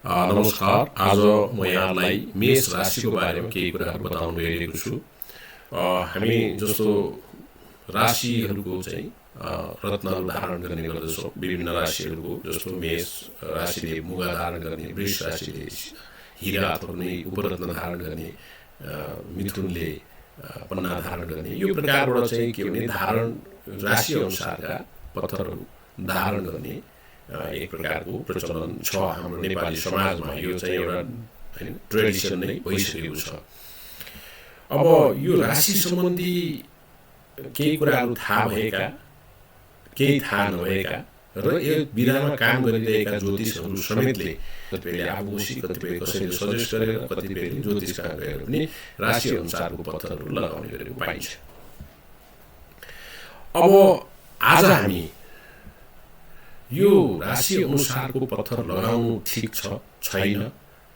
नमस्कार। आज म यहाँलाई मेष राशिको बारेमा केही कुराहरू बताउन गइरहेको छु। हामी जस्तो राशिहरूको चाहिँ रत्नहरू धारण गर्ने गर्दछौँ। विभिन्न राशिहरूको जस्तो मेष राशिले मुगा धारण गर्ने, वृष राशिले हिरा अथवा कुनै उपरत्न धारण गर्ने, मिथुनले पन्ना धारण गर्ने। यो प्रकारबाट चाहिँ के भने धारण राशि अनुसारका पत्थरहरू धारण गर्ने एक प्रकारको प्रचलन छ हाम्रो नेपाली समाजमा। यो चाहिँ एउटा ट्रेडिसन नै भइसकेको छ। अब यो राशि सम्बन्धी केही कुराहरू थाहा भएका, केही थाहा नभएका र यो विधामा काम गरिरहेका ज्योतिषहरू समेतले कतिपयले आफू बसी, कतिपय कसैले सजेस्ट गरेर, कतिपयले ज्योतिष कहाँ गएर पनि राशि अनुसारको पत्थरहरू लगाउने गरेको पाइन्छ। अब आज हामी यो राशि अनुसारको पत्थर लगाउनु ठिक छ छैन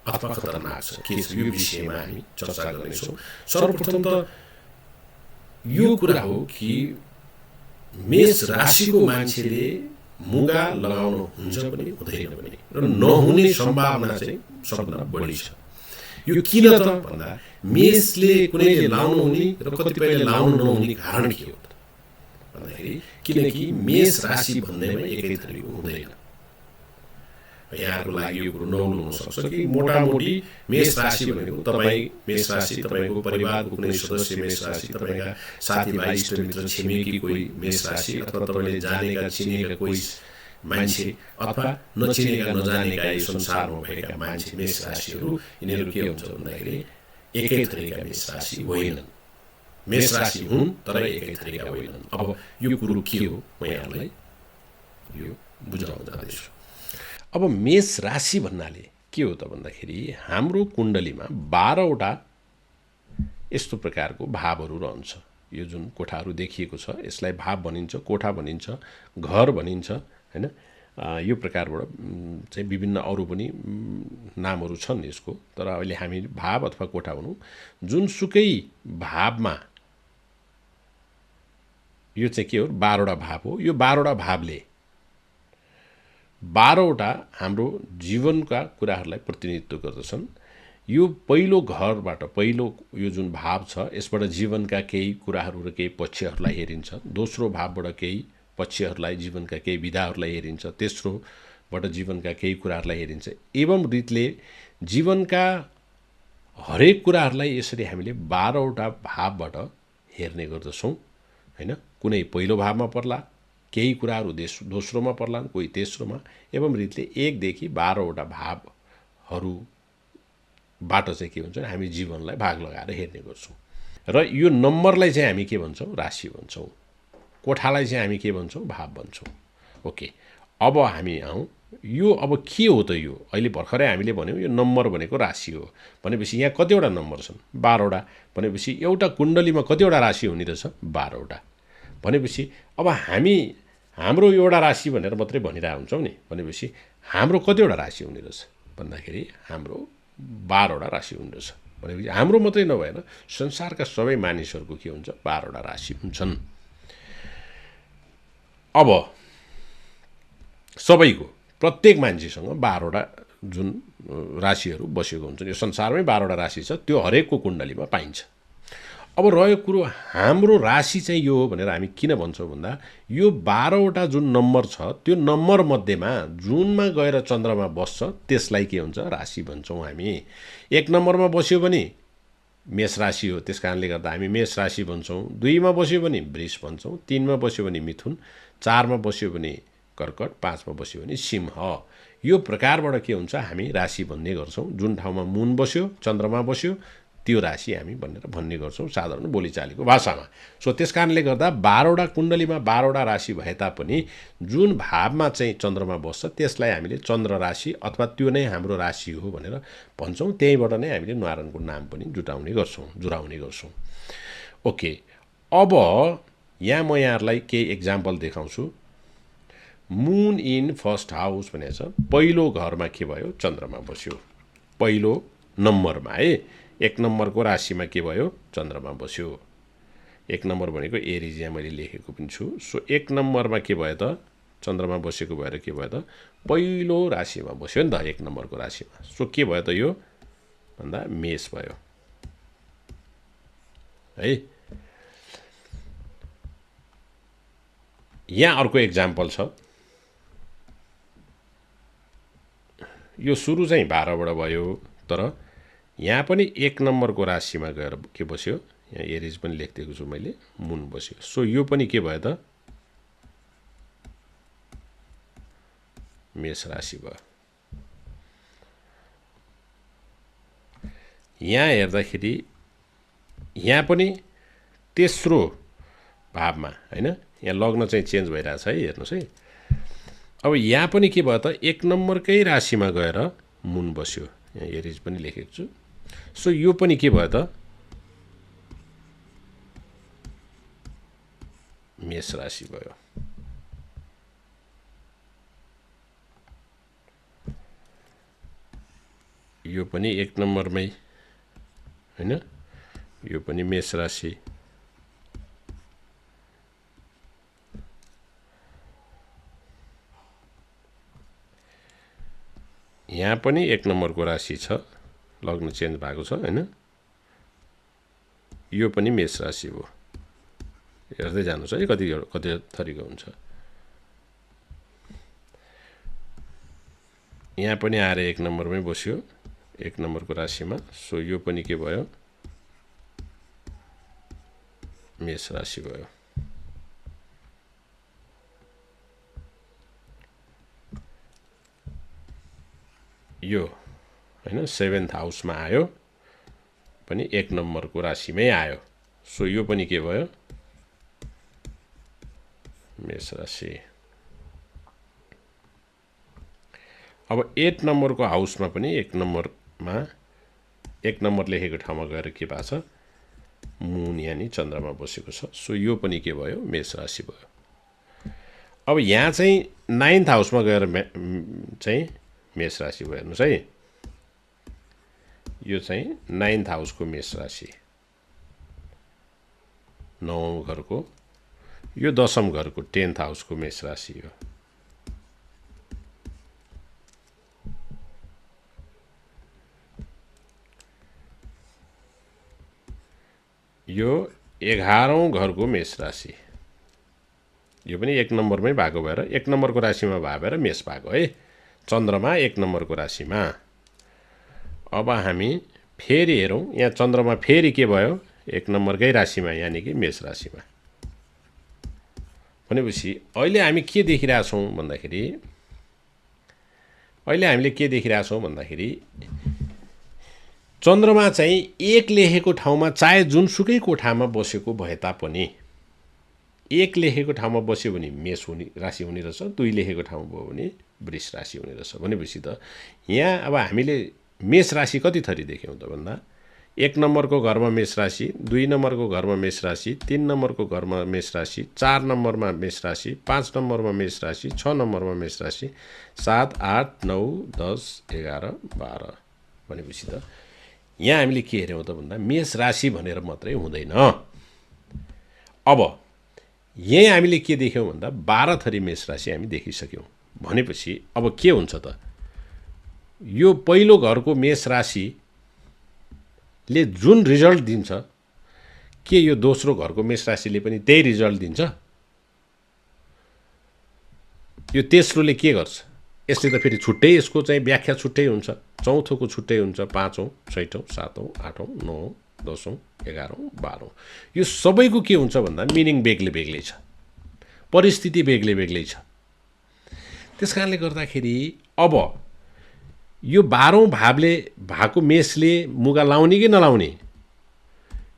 अथवा खतरनाक छ के छ, यो विषयमा हामी चर्चा गर्नेछौँ। सर्वप्रथम त यो कुरा हो कि मेष राशिको मान्छेले मुगा लगाउनु हुन्छ पनि हुँदैन पनि र नहुने सम्भावना चाहिँ सबभन्दा बढी छ। यो किन त भन्दा मेषले कुनैले लाउनु हुने र कतिपयले लाउनु नहुने कारण के हो भन्दाखेरि किनकि मेष राशि भन्दैमा एकै थरीको हुँदैन। यहाँहरूको लागि यो कुरो नौलो हुनसक्छ कि मोटामोटी मेष राशि भनेको तपाईँ मेष राशि, तपाईँको परिवारको कुनै सदस्य मेष राशि, तपाईँका साथीभाइ इष्टमित्र छिमेकी कोही मेष राशि, अथवा तपाईँले जानेका चिनेका कोही मान्छे अथवा नचिनेका नजानेका यो संसारमा भएका मान्छे मेष राशिहरू, यिनीहरू के हुन्छ भन्दाखेरि एकै थरीका मेष राशि होइनन्। मेष राशि हुन् तर एकै थरीका होइनन्। अब यो कुरो के हो म यहाँलाई यो बुझाउन जाँदैछु। अब मेष राशि भन्नाले के हो त भन्दाखेरि हाम्रो कुण्डलीमा 12वटा यस्तो प्रकारको भावहरू रहन्छ। यो जुन कोठाहरू देखिएको छ यसलाई भाव भनिन्छ, कोठा भनिन्छ, घर भनिन्छ, हैन। यो प्रकारबाट चाहिँ विभिन्न अरू पनि नामहरू छन् यसको, तर अहिले हामी भाव अथवा कोठा भनौँ। जुनसुकै भावमा यो चाहिँ के हो 12वटा भाव हो। यो 12वटा भावले 12वटा हाम्रो जीवनका कुराहरूलाई प्रतिनिधित्व गर्दछन्। यो पहिलो घरबाट पहिलो यो जुन भाव छ यसबाट जीवनका केही कुराहरू र केही पक्षहरूलाई हेरिन्छ। दोस्रो भावबाट केही पक्षहरूलाई, जीवनका केही विधाहरूलाई हेरिन्छ। तेस्रोबाट जीवनका केही कुराहरूलाई हेरिन्छ। एवं रीतिले जीवनका हरेक कुराहरूलाई यसरी हामीले 12वटा भावबाट हेर्ने गर्दछौँ, हैन। कुनै पहिलो भावमा पर्ला, केही कुराहरू दोस्रोमा पर्लान्, कोही तेस्रोमा। एवं रीतिले 1 देखि 12वटा भावहरूबाट चाहिँ के हुन्छ हामी जीवनलाई भाग लगाएर हेर्ने गर्छौँ। र यो नम्बरलाई चाहिँ हामी के भन्छौँ राशि भन्छौँ। कोठालाई चाहिँ हामी के भन्छौँ भाव भन्छौँ। ओके, अब हामी आउँ यो अब के हो त यो अहिले भर्खरै हामीले भन्यौँ यो नम्बर भनेको राशि हो भनेपछि यहाँ कतिवटा नम्बर छन् 12वटा भनेपछि एउटा कुण्डलीमा कतिवटा राशि हुने रहेछ 12वटा भनेपछि अब हाम्रो एउटा राशि भनेर मात्रै भनिरहेको हुन्छौँ नि भनेपछि हाम्रो कतिवटा राशि हुने रहेछ भन्दाखेरि हाम्रो 12वटा राशि हुने रहेछ भनेपछि हाम्रो मात्रै नभएर संसारका सबै मानिसहरूको के हुन्छ 12वटा राशि हुन्छन्। अब सबैको प्रत्येक मान्छेसँग 12वटा जुन राशिहरू बसेको हुन्छन्। यो संसारमै 12वटा राशि छ, त्यो हरेकको कुण्डलीमा पाइन्छ। अब रहेको कुरो हाम्रो राशि चाहिँ यो हो भनेर हामी किन भन्छौँ भन्दा यो 12वटा जुन नम्बर छ त्यो नम्बर मध्येमा जुनमा गएर चन्द्रमा बस्छ त्यसलाई के हुन्छ राशि भन्छौँ हामी। 1 नम्बरमा बस्यो भने मेष राशि हो, त्यस कारणले गर्दा हामी मेष राशि भन्छौँ। 2 मा बस्यो भने वृष भन्छौँ, 3 मा बस्यो भने मिथुन, 4 मा बस्यो भने कर्कट, 5 मा बस्यो भने सिंह। यो प्रकारबाट के हुन्छ हामी राशि भन्ने गर्छौँ। जुन ठाउँमा मुन बस्यो, चन्द्रमा बस्यो त्यो राशि हामी भन्ने गर्छौँ साधारण बोलीचालीको भाषामा। सो त्यस कारणले गर्दा 12वटा कुण्डलीमा 12वटा राशि भए तापनि जुन भावमा चाहिँ चन्द्रमा बस्छ त्यसलाई हामीले चन्द्र राशि अथवा त्यो नै हाम्रो राशि हो भनेर भन्छौँ। त्यहीबाट नै हामीले न्वारानको नाम पनि जुटाउने गर्छौँ। ओके, अब यहाँ म यहाँहरूलाई केही एक्जाम्पल देखाउँछु। मुन इन फर्स्ट हाउस भनेको छ पहिलो घरमा के भयो चन्द्रमा बस्यो पहिलो नम्बरमा है। 1 नम्बरको राशिमा के भयो चन्द्रमा बस्यो। 1 नम्बर भनेको एरिज यहाँ मैले लेखेको पनि छु। सो 1 नम्बरमा के भयो त चन्द्रमा बसेको भएर के भयो त पहिलो राशिमा बस्यो नि त 1 नम्बरको राशिमा। सो के भयो त यो भन्दा मेष भयो है। यहाँ अर्को एक्जाम्पल छ। यो सुरु चाहिँ 12 बाट भयो, तर यहाँ पनि 1 नम्बरको राशिमा गएर के बस्यो, यहाँ एरिज पनि लेखिदिएको छु मैले, मुन बस्यो। सो यो पनि के भयो त मेष राशि भयो। यहाँ हेर्दाखेरि यहाँ पनि तेस्रो भावमा हैन, यहाँ लग्न चाहिँ चेन्ज भइरहेछ है, हेर्नुहोस् है। अब यहाँ पनि के भयो त 1 नम्बरकै राशिमा गएर मुन बस्यो, यहाँ एरिज पनि लेखेको छु। सो यो पनि के भयो त मेष राशि भयो। यो पनि 1 नम्बरमै हैन, यो पनि मेष राशि। यहाँ पनि 1 नम्बरको राशि छ, लग्न चेन्ज भएको छ हैन। यो पनि मेष राशि हो। हेर्दै जानुहोस् है कति थरीको हुन्छ। यहाँ पनि आएर 1 नम्बरमै बस्यो, 1 नम्बरको राशिमा। सो यो पनि के भयो मेष राशि भयो। यो हैन 7th हाउसमा आयो, पनि 1 नम्बरको राशिमै आयो। सो यो पनि के भयो मेष राशि। अब 8 नम्बरको हाउसमा पनि 1 नम्बरमा 1 नम्बर लेखेको ठाउँमा गएर के भएको छ मुन यानी चन्द्रमा बसेको छ। सो यो पनि के भयो मेष राशि भयो। अब यहाँ चाहिँ 9th हाउसमा गएर चाहिँ मेष राशि भयो। हेर्नुहोस् है, यो चाहिँ 9th हाउसको मेष राशि, 9औं घरको, यो 10औं घरको 10th हाउसको मेष राशि हो। यो 11औं घरको मेष राशि, यो पनि 1 नम्बरमै भएको भएर 1 नम्बरको राशिमा भएर मेष भएको है। चन्द्रमा 1 नम्बरको राशिमा। अब हामी फेरि हेरौँ, यहाँ चन्द्रमा फेरि के भयो 1 नम्बरकै राशिमा, यानी कि मेष राशिमा। भनेपछि अहिले हामी के देखिरहेछौँ भन्दाखेरि, चन्द्रमा चाहिँ 1 लेखेको ठाउँमा चाहे जुनसुकै कोठामा बसेको भए तापनि, 1 लेखेको ठाउँमा बस्यो भने मेष हुने राशि हुने रहेछ, 2 लेखेको ठाउँमा भयो भने वृष राशि हुने रहेछ। भनेपछि त यहाँ अब हामीले मेष राशि कति थरी देख्यौँ त भन्दा 1 नम्बरको घरमा मेष राशि, 2 नम्बरको घरमा मेष राशि, 3 नम्बरको घरमा मेष राशि, 4 नम्बरमा मेष राशि, 5 नम्बरमा मेष राशि, 6 नम्बरमा मेष राशि, 7, 8, 9, 10, 11, 12। भनेपछि त यहाँ हामीले के हेऱ्यौँ त भन्दा मेष राशि भनेर मात्रै हुँदैन। अब यही हामीले के देख्यौँ भन्दा 12 थरी मेष राशि हामी देखिसक्यौँ। भनेपछि अब के हुन्छ त, यो पहिलो घरको मेष राशिले जुन रिजल्ट दिन्छ, के यो दोस्रो घरको मेष राशिले पनि त्यही रिजल्ट दिन्छ? यो तेस्रोले के गर्छ, यसले त फेरि छुट्टै, यसको चाहिँ व्याख्या छुट्टै हुन्छ, चौथोको छुट्टै हुन्छ, 5औं, 6औं, 7औं, 8औं, 9औं, 10औं, 11औं, 12औं, यो सबैको के हुन्छ भन्दा मिनिङ बेग्लै बेग्लै छ, परिस्थिति बेग्लै बेग्लै छ। त्यस कारणले गर्दाखेरि अब यो 12औं भावले भएको मेषले मुगा लाउने कि नलाउने,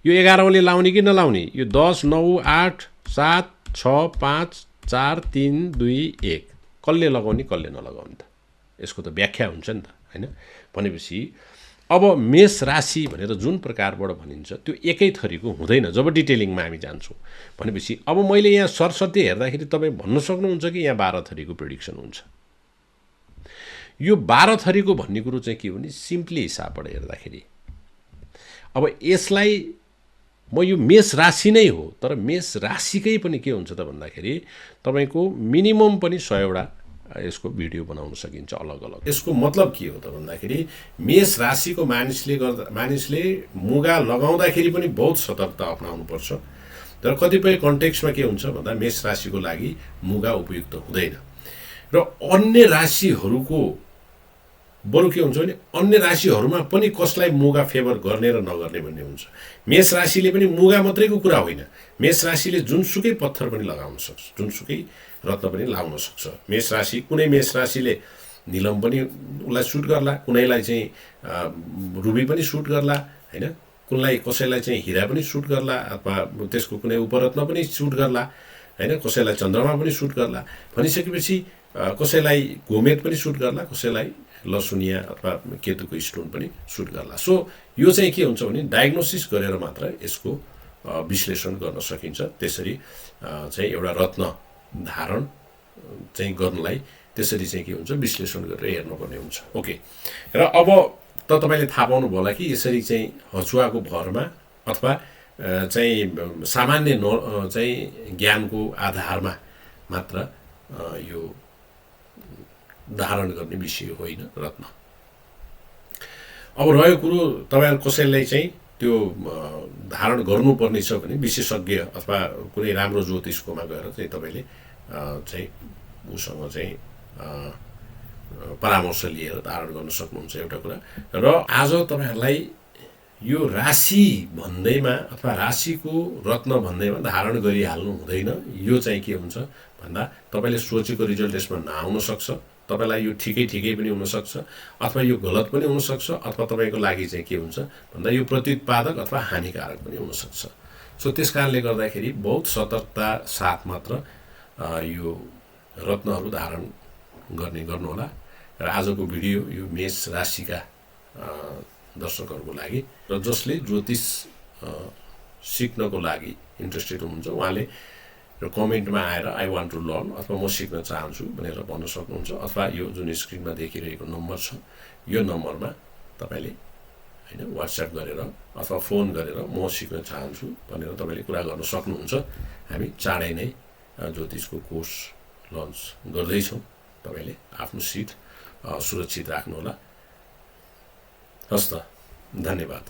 यो 11औंले लाउने कि नलाउने, यो 10, 9, 8, 7, 6, 5, 4, 3, 2, 1 कसले लगाउने कसले नलगाउने त, यसको त व्याख्या हुन्छ नि त हैन। भनेपछि अब मेष राशि भनेर जुन प्रकारबाट भनिन्छ त्यो एकै थरीको हुँदैन जब डिटेलिङमा हामी जान्छौँ। भनेपछि अब मैले यहाँ सरसर्ती हेर्दाखेरि तपाईँ भन्नु सक्नुहुन्छ कि यहाँ 12 थरीको प्रेडिक्सन हुन्छ। यो 12 थरीको भन्ने कुरो चाहिँ के हो भने सिम्पली हिसाबबाट हेर्दाखेरि अब यसलाई म यो मेष राशि नै हो, तर मेष राशिकै पनि के हुन्छ त भन्दाखेरि तपाईँको मिनिमम पनि 100वटा यसको भिडियो बनाउन सकिन्छ अलग अलग। यसको मतलब के हो त भन्दाखेरि मेष राशिको मानिसले मुगा लगाउँदाखेरि पनि बहुत सतर्कता अपनाउनुपर्छ। तर कतिपय कन्टेक्स्टमा के हुन्छ भन्दा मेष राशिको लागि मुगा उपयुक्त हुँदैन र अन्य राशिहरूको बरु के हुन्छ भने अन्य राशिहरूमा पनि कसलाई मुगा फेभर गर्ने र नगर्ने भन्ने हुन्छ। मेष राशिले पनि मुगा मात्रैको कुरा होइन, मेष राशिले जुनसुकै पत्थर पनि लगाउन सक्छ, जुनसुकै रत्न पनि लाउन सक्छ। मेष राशि कुनै मेष राशिले निलम पनि उसलाई सुट गर्ला, कुनैलाई चाहिँ रुबी पनि सुट गर्ला होइन, कसैलाई चाहिँ हिरा पनि सुट गर्ला अथवा त्यसको कुनै उपरत्न पनि सुट गर्ला होइन, कसैलाई चन्द्रमा पनि सुट गर्ला। भनिसकेपछि कसैलाई गोमेद पनि सुट गर्ला, कसैलाई लसुनिया अथवा केतुको स्टोन पनि सुट गर्ला। सो यो चाहिँ के हुन्छ भने डायग्नोसिस गरेर मात्र यसको विश्लेषण गर्न सकिन्छ। त्यसरी चाहिँ एउटा रत्न धारण चाहिँ गर्नलाई त्यसरी चाहिँ के हुन्छ विश्लेषण गरेर हेर्नुपर्ने हुन्छ। ओके, र अब त तपाईँले थाहा पाउनुभयो होला कि यसरी चाहिँ हचुवाको भरमा अथवा चाहिँ सामान्य चाहिँ ज्ञानको आधारमा मात्र यो धारण गर्ने विषय होइन रत्न। अब रह्यो कुरो तपाईँहरू कसैलाई चाहिँ त्यो धारण गर्नुपर्ने छ भने विशेषज्ञ अथवा कुनै राम्रो ज्योतिषकोमा गएर चाहिँ तपाईँले चाहिँ उसँग चाहिँ परामर्श लिएर धारण गर्न सक्नुहुन्छ एउटा कुरा। र आज तपाईँहरूलाई यो राशि भन्दैमा अथवा राशिको रत्न भन्दैमा धारण गरिहाल्नु हुँदैन। यो चाहिँ के हुन्छ भन्दा तपाईँले सोचेको रिजल्ट यसमा नआउन सक्छ, तपाईँलाई यो ठिकै पनि हुनसक्छ अथवा यो गलत पनि हुनसक्छ, अथवा तपाईँको लागि चाहिँ के हुन्छ भन्दा यो प्रत्युत्पादक अथवा हानिकारक पनि हुनसक्छ। सो त्यस कारणले गर्दाखेरि बहुत सतर्कता साथ मात्र यो रत्नहरू धारण गर्नुहोला। र आजको भिडियो यो मेष राशिका दर्शकहरूको लागि र जसले ज्योतिष सिक्नको लागि इन्ट्रेस्टेड हुनुहुन्छ उहाँले र कमेन्टमा आएर आई वान्ट टु लर्न अथवा म सिक्न चाहन्छु भनेर भन्न सक्नुहुन्छ। अथवा यो जुन स्क्रिनमा देखिरहेको नम्बर छ यो नम्बरमा तपाईँले होइन वाट्सएप गरेर अथवा फोन गरेर म सिक्न चाहन्छु भनेर तपाईँले कुरा गर्न सक्नुहुन्छ। हामी चाँडै नै ज्योतिषको कोर्स लन्च गर्दैछौँ। तपाईँले आफ्नो सिट सुरक्षित राख्नुहोला। हस् त, धन्यवाद।